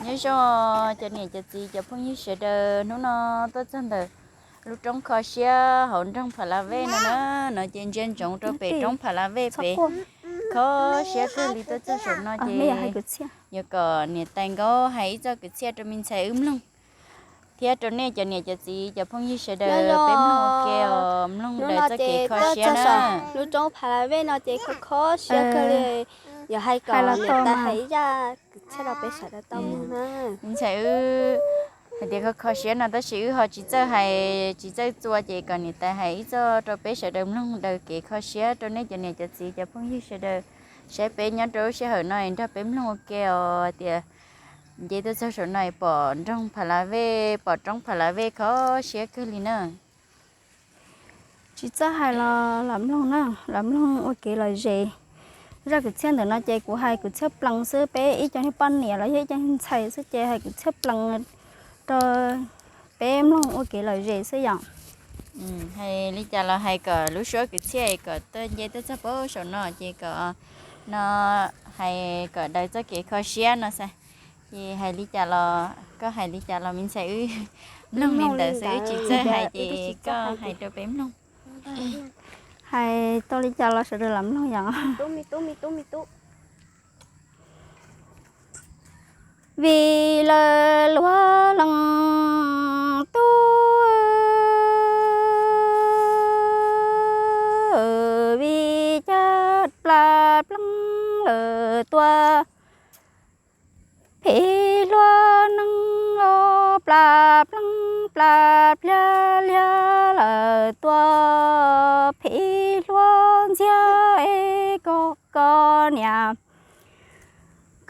Nyob zoo cov niam cov txiv cov phooj ywg sawv daws, hnub no tuaj txog ntawm lub roob kho siab hauv nroog Pha La Vej no na. No ces ntsia ntsoov rau pem roob Pha La Vej pem kho siab kawg li. Tuaj txog saum no ces yuav kom niam tais Nkaub hais ib txoj kwv txhiaj rau me ntxhais wb mloog thiab rau nej cov niam cov txiv cov phooj ywg sawv daws peb mloog ua ke os, mloog daws txoj kev kho siab na. Lub roob Pha La Vej no ces kho kho siab kawg li. Yog hais kom niam tais hais ib zaj kwv txhiaj rau peb sawv daws tau mloog na. Me ntxhais wb hais tias kho kho siab no tab sis wb ho tsis txawj hais tsis txawj txua, ces kom niam tais hais ib txoj rau peb sawv daws mloog daws kev kho siab rau nej cov niam cov txiv cov phooj ywg sawv daws saib peb nyob rau lub sij hawm no es nrog peb mloog ua ke os. Hais tias nce tuaj txog saum no es pom nroog Pha La Vej, pom roob Pha La Vej kho siab kawg li na. Tsis txawj hais los los mloog na, los mloog ua kev lom zem. Zaj kwv txhiaj ntawm no ces kuv hais kwv txhiaj plees xwb, peb ib co niag poj niam los yog ib co niag ntxhais xwb ces hais kwv txhiaj plees rau peb mloog ua kev lom zem xwb yom. Hais li cas los hais kom lub suab kwv txhiaj kom tuaj nce tuaj txog pem saum no ces kom no hais kom daws txoj kev kho siab no xwb. Ces hais li cas los, koj hais li cas los me ntxhais wb mloog li ntawd xwb, wb tsis txawj hais ces koj hais rau peb mloog. Hais tau li cas los sawv daws los mloog yom. Vim lawv luag leej tub, vim caj plas pleev lawm tuaj phim hluas neej os, plas pleev plas pliag liag lawm tuaj phim hluas ntxiag es koj, koj niam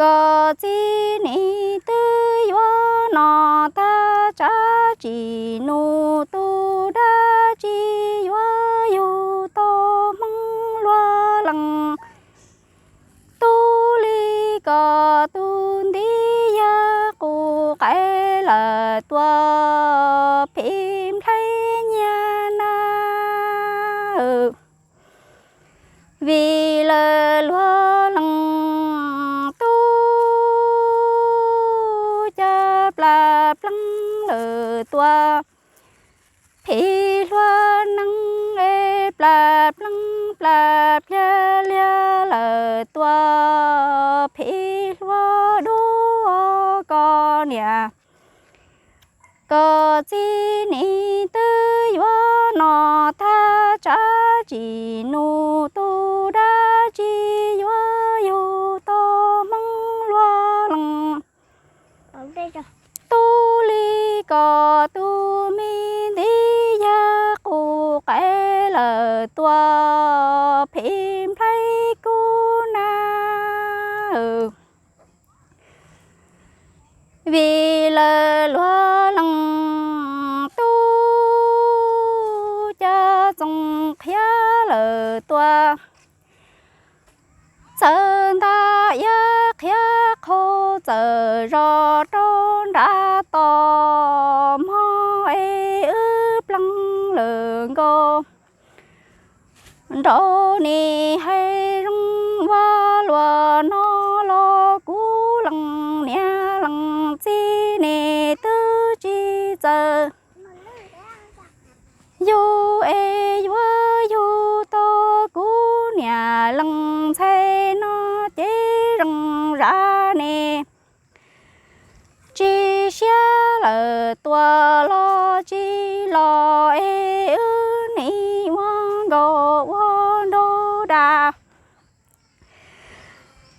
koj txiv nim twb yuav no tag, tsam tsim num tus dab tsi yuav yug tau Hmoob luag leej tub li koj tus ntiv yawg qus qaib lawm tuaj phim nplhaib nyiag na. Vim lawv luag leej tub caj plas pleev lawm tuaj phim hluas neej es plas pleev plas pliag liag lawm tuaj phim hluas dub os, koj niam koj txiv nim twb yuav no tag, tsam tsim num tus dab tsi yuav yug tau Hmoob luag leej tub li koj tus me ntiv yawg qus qaib lawm tuaj phim nplhaib kub na. Vim lawv luag leej tub caj txoos qhiab lawm tuaj, txawm nta iab qhiab qhau txawm zos rau nram tos, hmo es wb pleev lawm nkaus nraud, nim hais zoo ua luaj no los kuv leej niam leej txiv nim twb tsis txawj yug es yuav yug tau kuv niam leej ntxhais no ces zoo zam ne tsis siab lawm tuaj los tsis los es wb nim ua nkaus ua nraug dag,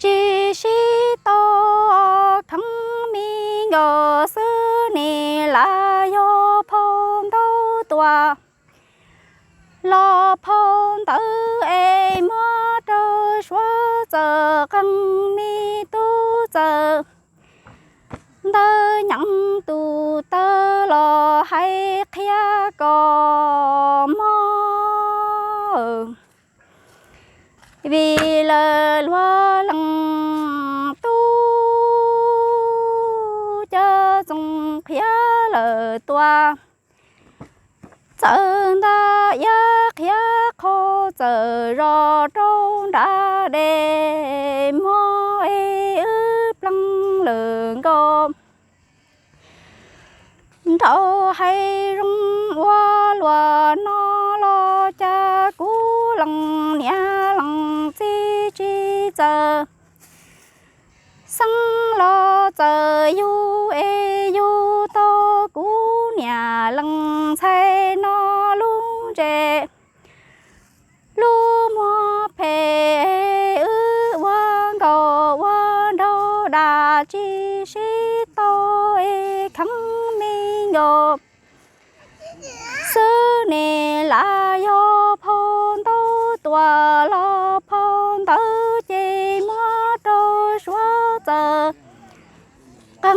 tsis sib tau kheev, me nkaus xwb nim lam yog phau ntawv tuaj los phau ntawv es muab rau suav txawm qee, me tub txawm ntawd nyeem tus tawg los hais qhia kom mog. Vim lawv luag leej tub caj txoos qhiab lawm tuaj, txawm nta iab qhiab qhau txawm zos rau nram dej, hmo es wb pleev lawm nkaus Nraug hais zoo ua luaj no los cas kuv lees niam lees txiv tsis txawj. Xeeb los txawm yug es yug tau kuv niam lees ntxhais no lub ntses. Lub muag phem wb ua nkaus ua nraug dam tsis sib tau es kheev me nkaus xwb. Nim lam yog phau ntawv tuaj los phau ntawv ces muab rau Suav txawm qee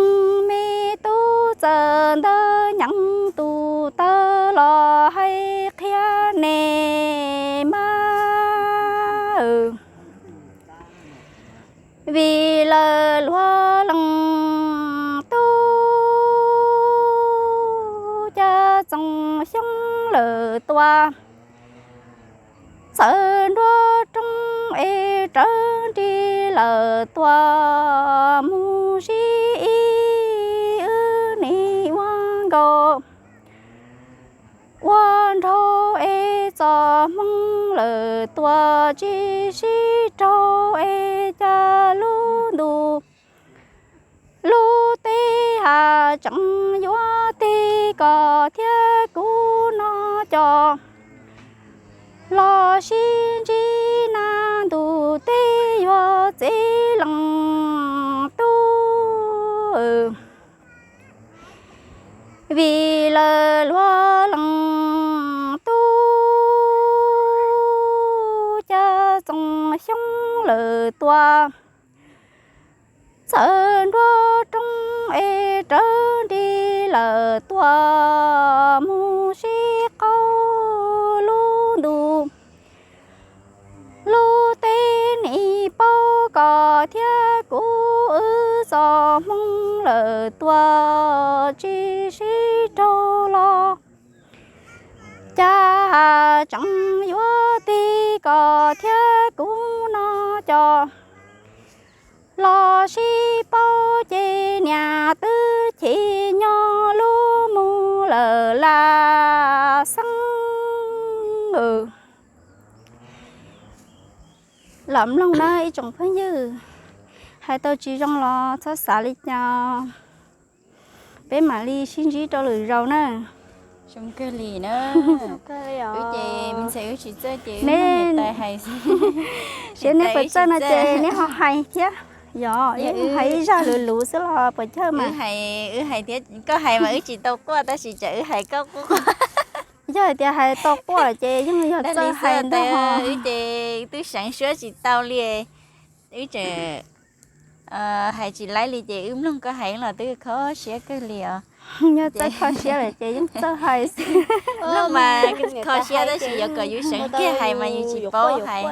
me tub txawm ntawd nyeem tus taw los hais qhia nim mas. Vim lawv luag lees tub cas Txoov Xyooj lawm tua, txawm nruab roob es rawv nrig lawm tua mus sib ib wb nim ua nkaus ua nraug es txom hmoo lawm tua tsis sib raug es cas lub ntuj lub teb hav tseem yuav tig kom thiab kuv no cov los sib ntsib na ntuj teb yuav txiv lees tub. Vim lawv luag lees tub cas Txoov Xyooj lawm tua, txawm nruab roob es rawv nrig lawm tua mus sib qaug lub ntuj lub teb nim paub kom thiab kuv wb txom hmoo lawm tua tsis sib raug los cas tseem yuav tig kom thiab kuv no cov los sib paub ces niam twb chim nyob lub mus lawm las xeeb. Los mloog na ib tsoom phooj ywg, hais tau tsis zoo los txhob xav li cas, peb mam li sib ntsib rau lwm zaus na. Zoo kawg li na. Wb ces me ntxhais wb tsis txawj ces wb niam tais hais xwb. Siab neb puas txawj no ces neb ho hais thiab. Yog, hais ib zaj luv luv xwb los puas chawj mas. Wb hais thiab koj hais mas wb tsis tau quaj tab sis tsam wb hais koj quaj quaj. Yog hais tias hais tau quaj lawm ces yeej yog txawj hais ntag. Wb ces twb seev suab tsis tau li. Wb tseem hais tsis laib li ces wb mloog koj hais los twb kho siab kawg li os. Yog txawj kho siab lawm ces yeej txawj hais xwb. Mloog mas kho siab tab sis yuav kom yus seev kiag hais mas yus tsis paub hais.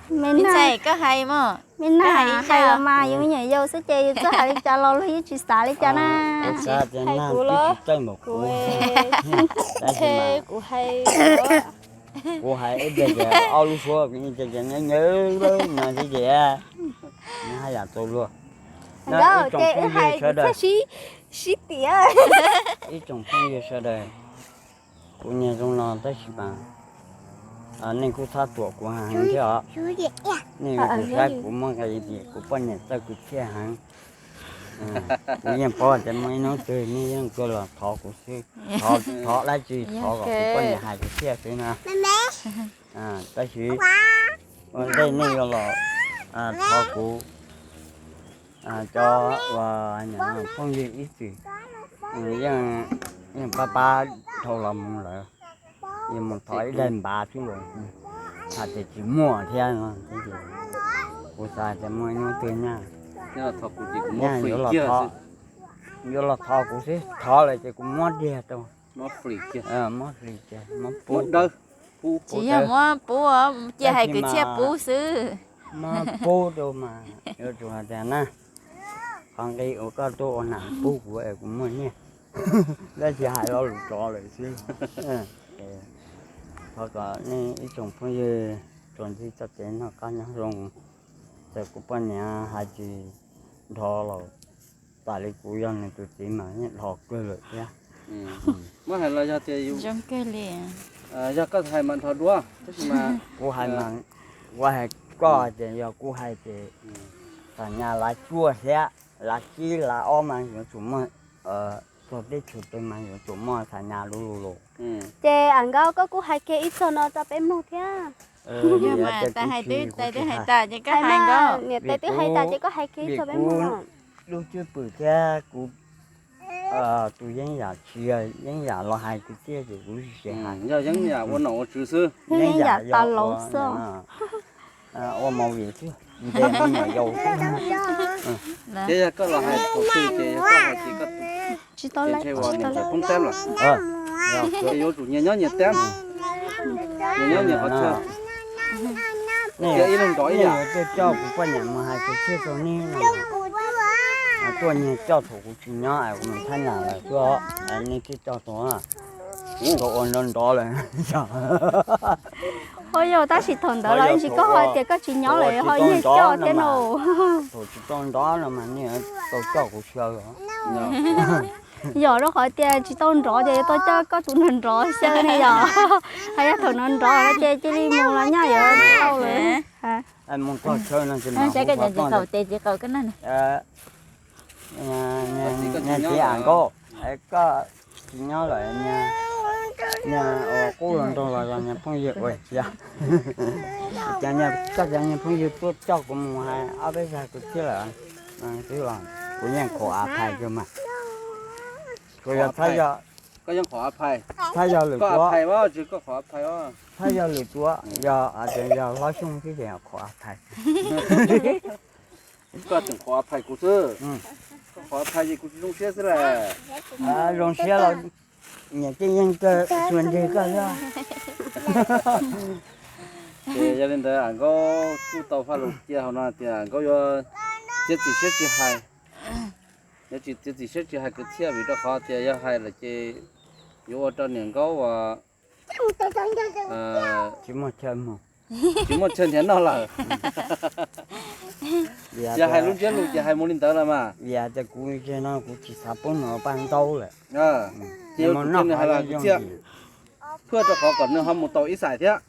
Me ntxhais koj hais mog. Me ntxhais hais los mas yus me nyuam yaus xwb ces yus txawj hais li cas los luag yeej tsis xav li cas na. Hais kuv los kuv, kuv hais ib pliag ces ob lub suab nyob no xwb ces nws haj yam tau luag. Ib tsoom phooj ywg sawv daws, ib tsoom phooj ywg sawv daws, kuv niaj zoo no tab sis mas nej kuj txhob tuam kuv heev thiab os. Nej yuav tsum saib kuv muab nqe tias kuv poj niam txawj kwv txhiaj heev. Kuv yeej paub tias muaj ib hnub twg nej yeej tuaj los thov kuv xwb, thov dab tsi thov kom kuv poj niam hais kwv txhiaj xwb na. Tab sis ua ntej nej yuav los thov kuv, cov uas phooj ywg ib txwm yeej pab pab dhau los mus lawm, yuav mus thov ib daim npav xwb los hais tias tsis muaj thiab no. Kuv xav tias muaj ib hnub twg nyaj yuav los thov kuv xwb, thov lawm ces kuv muab diag rau, muab hlis kiag, muab pub. Tsis yog muab pub, cia hais kwv txhiaj pub xwb. Muab pub rau mas yuav tsum hais tias na, qhov nqi uas koj tuaj ua nam pub kuv es kuv muaj nyiaj, tab sis hais lo lus tsov lawm xwb. Thov kom nej ib tsoom phooj ywg tsuas ntsib txoj kev noj qab nyob zoo, txawm kuv poj niam hais tsis nrov los Txawm li kuv yog nws tus txiv mas yeej dhos kawg lawm thiab. Muab hais los yog tias zoo kawg li. Yog koj hais mas dhos dua, tab sis mas kuv hais mas, kuv hais koj ces yog kuv hais ces xam nyas lav cuaj thiab lav tsib lav ob mas yuav tsum muaj, txog teb chaws twg mas yuav tsum muaj xam nyas lub lus lus. Ces am Nkauj koj kuj hais kiag ib txog no rau peb mloog thiab. Niam tais twb hais tas ces koj hais, Nkauj, niam tais twb hais tas ces koj hais kiag ib txog peb mloog. Lub cwj pwm thiab kuv tus yeeb yam tsis yog yeeb yam los hais kwv txhiaj ces kuv tsis hais. Yog yeeb yam ua nom ua tswv xwb. Yeeb yam tas laus xwb. Ua movie xwb, ntes poj niam yau xwb. Thiab yog koj los hais thaum twg ces yog koj hais ces koj tsis tau ntshe ua niam tais poob tab lawm. Ces yuav tsum nyias nyob nyias tab, nyias nyob nyias qhov chaw. Cia ib leeg nrov ib yam. Tuaj coj kuv poj niam mus hais kwv txhiaj rau nej no, tuaj nyias coj thaum kuv tsis nyob es kuv mus thab nas lawm tuaj, nej thiaj coj tau, tau ua nrov nrov lawm. Ua yog tab sis thaum ntawd los yeej tsis, koj ho tias koj tsis nyob lawm ho yeej coj thiab no. Thaum tsis tau nrov no mas nej tau coj kuv xyaw. Yog rau qhov tias tsis tau nrov ces yuav tau coj koj tus nrov nrov xyaw ne yom. Ho yog thaum no nrov ces cia li mus los nyaj yuav tau lawm. Mus txog chaw no ces, niag txiv am Nkauj, koj tsis nyob lawm, niag ua qub los nrog los yog niag phooj ywg ua, yog koj cov niag phooj ywg tuaj coj kuv mus hais ob peb zag kwv txhiaj lawm, kuv yeej khuv a phais kawg mas. Tsuas yog, koj yeej khuv a phais, txhob yog lwm tus, tsis koj khuv a phais, txhob yog lwm tus, yog tias yog Hlob Xyooj xwb ces khuv a phais. Koj tseem khuv a phais kuv xwb. Koj khuv a phais ces kuv tsis zoo siab xwb las. Zoo siab los niam tij yeej kawg tsuas ntseg koj xwb. Ces yog li ntawd am Nkauj kuj tau faj lus cia hauv no tias Nkauj yuav txiav txim siab tsis hais, yuav tsis txiav txim siab tsis hais kwv txhiaj vim rau qhov tias yog hais lawm ces yuav ua rau niam Nkauj uas tsis muaj chaw nrhiav noj lawm. Yog hais lub ntsiab lus ces hais mus li ntawd los mas. Vim tias kuv ze no kuv tsis xav pub nws ua paj ntaub lawm. Ces yuav tsum cia nws hais los kwv txhiaj, thiaj rau qhov kom nws ho mus tau ib xais thiab.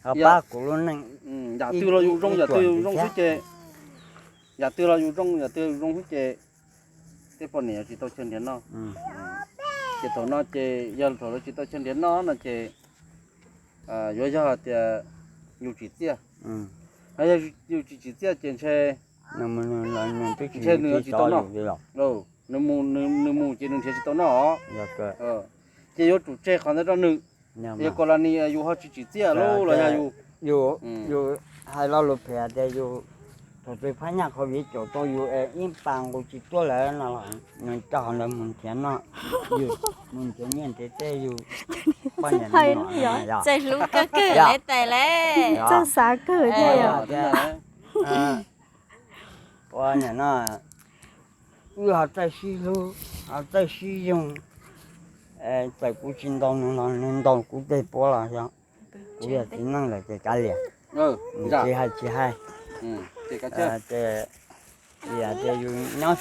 Ho pab kuv lub neej. Yam twg los yus zoo, yam twg yus zoo xwb ces, yam twg los yus zoo, yam twg yus zoo xwb ces tej poj niam yuav tsis tau chaw nrhiav noj. Ces thaum no ces yog thaum lawv tsis tau chaw nrhiav noj no ces yuav yog tias yus tsim txiaj. Yog yus tsis tsim txiaj ces ntshe, ntshe nws yuav tsis tau noj. Nws mus ces nws nrhiav tsis tau noj os. Ces yuav tsum tseg qhov ntawd rau nws. Yog kom las ni yus ho tsis tsim txiaj los yog yus, yus hais lo lus phem tias yus thaum twg phab nyaj COVID caum tau yus es ib pas nqus tsis tuaj lawm no los nws coj qhov ntawd mus nrhiav noj, yus mus nrhiav nyiaj nrhiav txiaj yus poj niam. Txawj hlub kawg kawg li tais li. Txawj xav kawg thiab yom. Ua niam no, wb ho txawj sib hlub, ho txawj sib yoog. Txawm kuv tsis ntaus nws los nws ntaus kuv tej puav los yog kuv yog txiv neej lawm ces kav liam. Tsis hais tsis hais. Ces yus nyob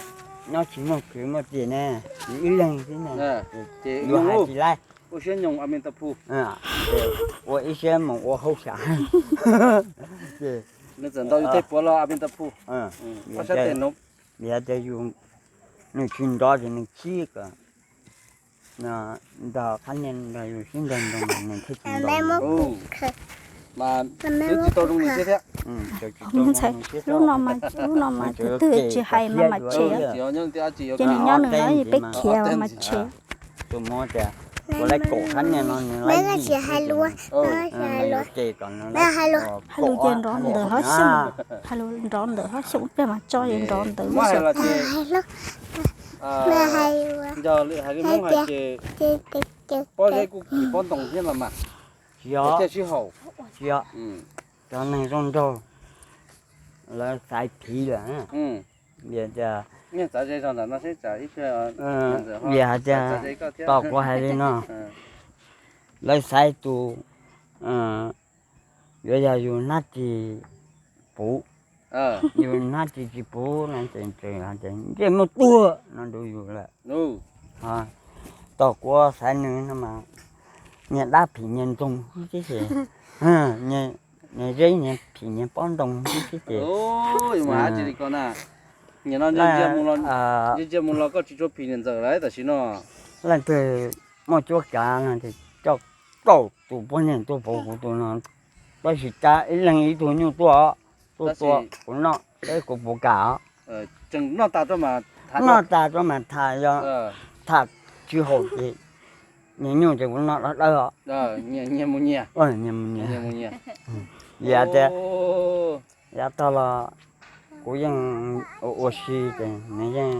tsis muaj kwv muaj tij ne, yus ib leeg xwb ne, yus hais tsis laib. Ua ib siab mus ua hauj sam. Nws txawm ntaus yus tej puav los a pis tas phu. Vim tias yus, nws tsis nrov ces nws chib kom nrog qhab niag nrog yus sib nrog nroo nws thiaj tsis nrov. Mas twb tsis tau zoo nws thiab thiab. Lub no mas, lub no mas tus twg tsis hais mas mas tshem. Ces nws nyob nws no peb khiav mas mas tshem. Tus muab tias ua lawv kaum qhab niag no nws lawv tsis hais lus, hais lus ces nrov ntawm hlob Xyooj, hais lus nrov ntawm hlob Xyooj pliag mas tso nrov ntawm. Pob zeb kuj kis pob ntoo thiab los mas. Tsis yog, tsis yog, cov neeg zoo nraug lawv xaiv phiv lawm. Vim tias, vim hais tias, tos kuv hais li no, lawv xaiv tus yuav yog yus hnab ris puv, Yus hnab tsis tsis puv no ces tseem hais tias ntsej muag tuag no rau yus lawm. Ho, tau kuv xaiv nws no mas nyias dab phim nyias ntxoog xwb ces, nyias zeb nyias phim nyias pob ntoo xwb ces. Ntsia mus los koj tsis tshua phim niam ntxawm lawm tam sim no. Leej twg muaj cuab kav no ces coj kaum tus poj niam tuaj pauv kuv tus no, tab sis kav ib leeg ib tug nyuj tuaj, tuaj tua kuv noj peb kuv puas kam os. Noj tas rau mas tham, yog tham tsis haum ces nyias nyuj ces kuv noj dawb dawb os. Nyias mus nyias. Vim tias yav tag los kuv yeej ua ua si ces nws yeej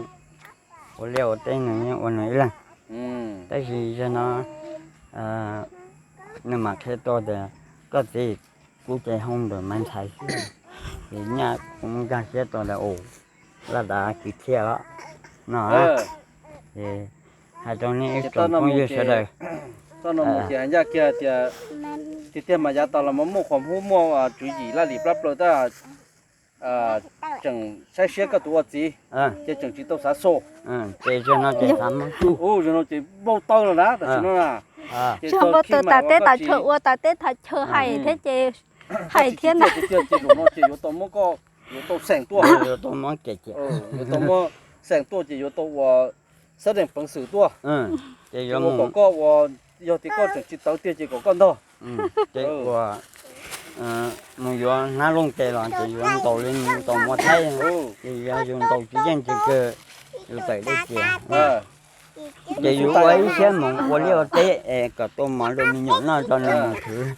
ua liaj ua teb nws yeej ua nws ib leeg. Tab sis yog no nws mam qhia tau tias koj txiv, kuv ces hoo ntawm Maiv Ntxhais xwb, ces nyaj kuv nkag siab tau tias u, laj dav kwv txhiaj los no. Ces hais rau nej ib tsoom phooj ywg sawv daws, txoj no mus ces hais ncaj kiag tias tiag tiag mas yav tas los mas muaj qhuas hub muaj tswv yim laj lim plab plaws tab tseem saib siab koj tus ua txiv, ces tseem tsis tau xav xo. Ces zaum no ces xav muab tub, zaum no ces npau taws lawm na tam sim no na. Ces txog npau taws tas teb tas chaw ua tas teb tas chaw hais thiab ces hais thiab na. Tiag ces zaum no ces yuav tau muab koj, yuav tau xeem tuaj, yuav tau muab xeem tuaj ces yuav tau ua xab dees peev xwm tuaj, ces yuav kom koj ua, yog tias koj tseem tsis tawv tiag ces kom koj ntog. Ces ua mus yuav hnab looj tes los ces yuav ntaus li ntaus muaj thaib, ces yog yus ntaus tsis yeej ces kawg yus tawm dej tiag. Ces yus ua ib siab mus ua liaj ua teb es kom tau mov rau me nyuam noj tso nws mus khwv.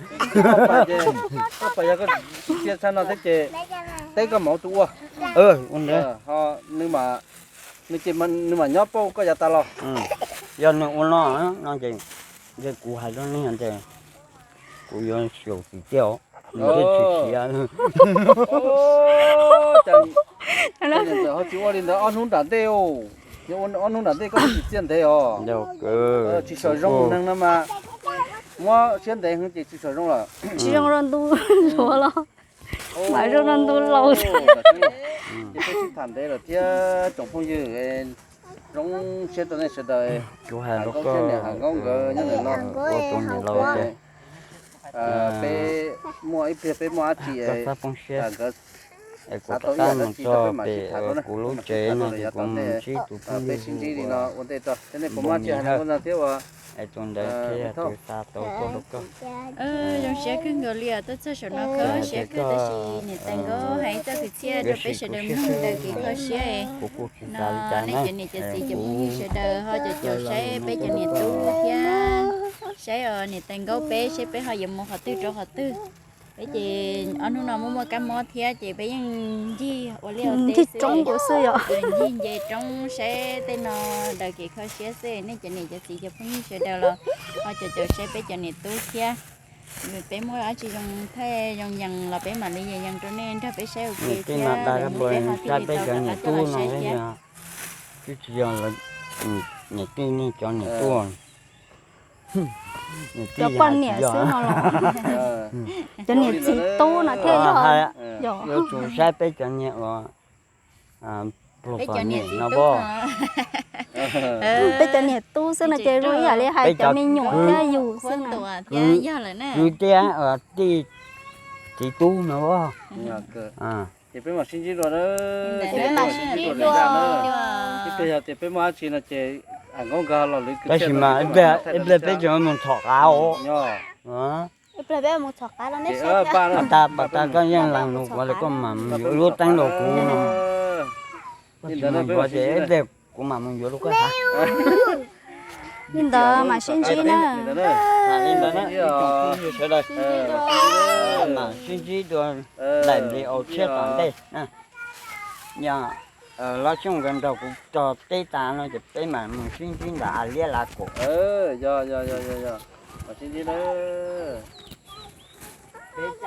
Koj pas yog koj tsis txia tshaj no thiab ces teb koj mov tus ua. Ua ntawd. Nws mam nyob pauj koj yav tas los. Yog nws ua no no ces, ces kuv hais rau nej tias kuv yuav xyaum tsis tiaj, nws thiaj tsis siav. Ho tsis ua li ntawd ob hnub nram ntej, ob hnub nram ntej koj tsis txiaj ntev os. Tsis sawv zoo neeg no mas, muab siab ntev heev ces tsis sawv zoo lawm. Tsis zoo rau ntu ntsuav los, mam zoo rau ntu laus. Ces peb sib tham ntev lawm thiab tsoom phooj ywg, zoo siab rau nej sawv daws. Kuv hais rau koj, niam Ham Nkauj nkawd nyob ntawm no, ua tus niam laus ces peb muaj ib pliag peb muaj dab tsi, koj txhob poob siab. Es kuv rov qab mus txog pem kuv lub tsev no ces kuv mus ntsib tus phooj ywg, peb sib ntsib li no ua ntej tso, nej puas muaj dab tsi hais thiab ua, es tus ntawd thiaj tus xa tau tuaj rau koj. Zoo siab kawg nkaus li os, tuaj txog saum no kho siab kawg, tab sis niam tais Nkauj hais ib txoj kwv txhiaj rau peb sawv daws mloog ntawm kev kho siab no. Nej cov niam cov txiv cov phooj ywg sawv daws ho caum caum saib peb cov niam tub thiab, saib os niam tais Nkauj peb saib peb ho yuav mus qhov twg rau qhov twg. Peb ces ob hnub no muaj muaj kab mob thiab ces peb yeej ncig ua liaj ua teb xwb, ncig nce roob saib tej no daws kev kho siab xwb. Nej cov niam cov txiv cov phooj ywg sawv daws los ho caum caum saib peb cov niam tub thiab. Peb muaj dab tsi zoo thaij zoo yees los peb mam li yees yees rau nej nrog peb saib ua ke thiab. Peb cov niam tub no twb tsis yog niam tij nej cov niam tub, cov poj niam xwb no los, cov niam txiv tub no thiaj yog. Yuav tsum saib peb cov niam uas pluag txom nyem no as. Peb cov niam tub xwb no ces zoo ib yam li hais cov me nyuam thiab yus xwb na. Kwv thiab tij txiv tub no as. Ces peb mam sib ntsib dua, ib pliag yog tias peb muaj dab tsi no ces Ham Nkauj nkawd los lwv kwv txhiaj, tab sis mas ib pliag peb tseem mus txhom qav os. Pas tas, pas tas koj yeej lees lus kuv los koj mam mus yuav lub teeb rau kuv no. Koj tsis mus yuav ces ib pliag kuv mam mus yuav rau koj xav. Li ntawd mam sib ntsib na. Li ntawd na, sawv daws mam sib ntsib dua daim video tshiab tom ntej. Yog Lob Xyooj nkawd nrog kuv tso teb tas no ces peb mam mus sib ntsib ntawm Av Liab Lav Kaum. Yog, yog, yog, yog, mam sib ntsib na.